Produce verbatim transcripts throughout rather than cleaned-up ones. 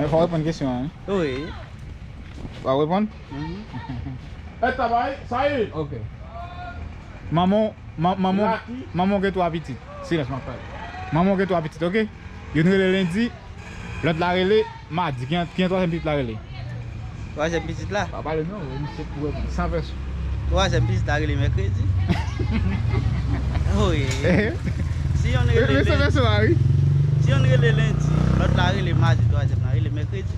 Fò w reponn kesyon an, wi. Wi. W ap reponn? Mhm. E tabay, sa ye. Ok. Manman, ma- manman, manman gen twa pitit. Silans, m ap pale. Manman gen twa pitit, ok? Youn rele Lendi, lòt la rele Madi. Ki an, ki an twazyèm pitit la rele? Twazyèm pitit la? Pa pale non, misye pou reponn san vèsyon. Twazyèm pitit la rele Mèkredi. Wi. Si youn rele Lendi, si youn rele Lendi, lòt la rele Madi, twazyèm la rele Mèkredi.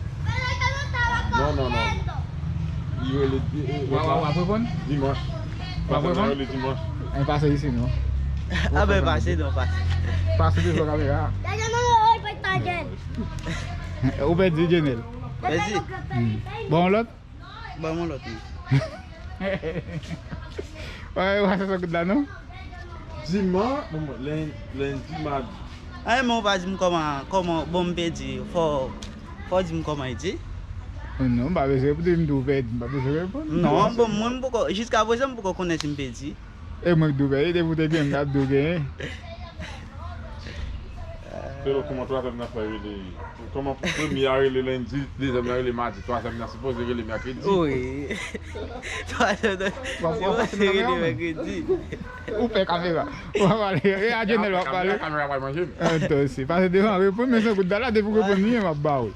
Non, non, non. Li rele di- eh, w ap, w ap reponn? Dimanch. W ap reponn? Li rele dimanch. Ann pase isi non. A ben pase non, pase. Pase devan kamera. Ou pèdi, Jenel. Pèdi. Hmm. Bon, lòt? Ban m yon lòt, wi. Wè, wè, se sa goud la, non? Diman, bon, bon, len- lendi, madi. Ay, men w pa di m kòman, kòman, bon, m pèdi, fò, fò w di m kòman e di. Non, m pa bezwen pou di m di w pèdi, m pa bezwen reponn. Non, bon, mwen, m poko, jiska prezan, m poko konnen si m pèdi. E mwen k di w pèdi, depi w te genyen, m t ap di w genyen. Pero, kòman twazyèm nan fè rele? Kòman premye a rele lendi, dezyèm nan rele madi, twazyèm nan sipoze rele mèkredi? Wi. Twazyèm nan sipoze rele mèkredi. Ou pè kamera. W ap pale. E a Jenel w ap pale. Kamera, kamera pral manje m. An, to osi. Pase devan, reponn, men se kout dala, depi w reponn li, m ap ba w.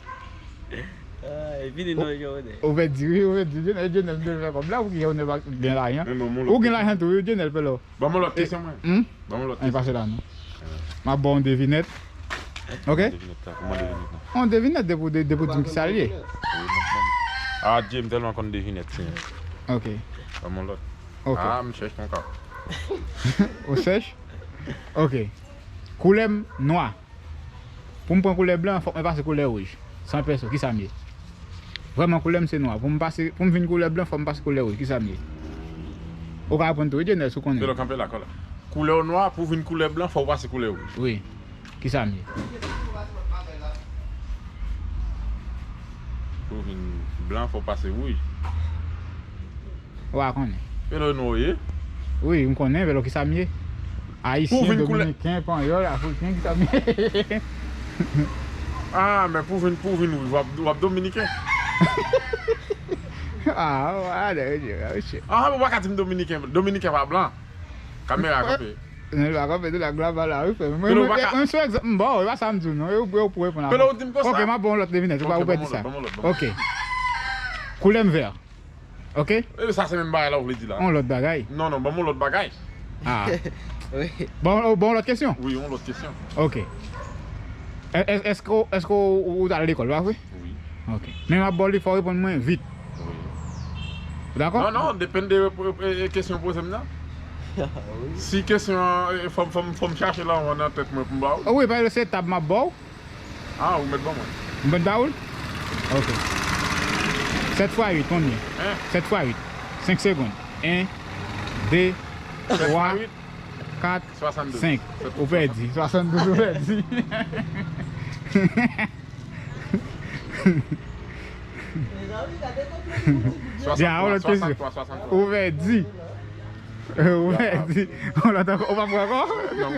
Ay, vini non, Jowonè. Ou pèdi, wi, ou pèdi. Jenel, Jenel, Jenel fè kòb la, ou ki Jowonè pa gen lajan. Ou gen lajan tou, wi, Jenel, pè lò. Ban m yon lòt kesyon, mwen. Hmm? Ban m yon lòt kesyon. Ann pase la, non. M ap ba w yon devinèt. Ok? Devinèt sa, kòman devinèt la? Yon devinèt depi w de- depi w di m ki sa l ye. Wi, mwen, mwen. A, Dye, m tèlman konn devinèt, Senyè. Ok. Ban m yon lòt. Ok. A, m chèch yon ka. Ou chèch? Ok. Koulè m nwa. Pou m pran koulè blan, fòk mwen pase koulè wouj. San pèso, kisa m ye? Vrèman, koulè m se nwa. Pou m pase, pou m vin koulè blan, fòk m pase koulè wouj. Kisa m ye? Ou ka reponn tou, wi, Jenel, si w konnen. Felo, kanpe la, kanpe la. Koulè w nwa, pou w vin koulè blan, fò w pase koulè wouj. Wi. Kisa m ye? Pou w vin blan, fò w pase wouj. Ou pa konnen. Velo nou ye? Wi, m konnen, Velo, kisa m ye? Ayisyen, dominiken, panyòl, afriken, kisa m ye? Ah, men pou vin, pou vin wouj, w ap, w ap dominiken. Ah, ah, mesye, mesye. Ah, ou pa ka di m dominiken. Dominiken pa blan. Kamera kanpe. Non, li pa kanpe, tou la glaba la, wi, frè. Mwen, mwen, mwen, se egzanp, m ba w, e pa sa m di w, non. E ou, e ou pou reponn apre. Pelo ou di m konsa. Ok, m ap ba w yon lòt devinèt, ou pa, ou pèdi sa. Ok. Koulè m vè. Ok? E sa se menm bagay la ou vle di la. On lòt bagay. Non, non, ban m on lòt bagay. Ah. Wi. Bon, bon, lòt kesyon? Wi, on lòt kesyon. Ok. È-, è-, èske, èske ou, ou t al lekòl, pa vre? Wi. Ok. Men m ap ba w li, fò w reponn mwen vit. Wi. Ou dakò? Non, non, depann de, e, e, kesyon poze m nan. Wi. Si kesyon an, e, fò m, fò m, fò m chache l anvan nan tèt mwen pou m ba ou. Wi, paske se etap m ap ba w. Ah, ou mèt ban mwen. Ou mèt ba ou l? Ok. Sèt fwa uit, konbyen? Hein? Sèt fwa uit. Senk segonn. En, de, twa, kat, senk. Ou pèdi. Swasanndouz, ou pèdi. Swasanntrwa, swasanntrwa, swasanntrwa. Ou pèdi. Ou pèdi. Ou p ap pran ankò? Non.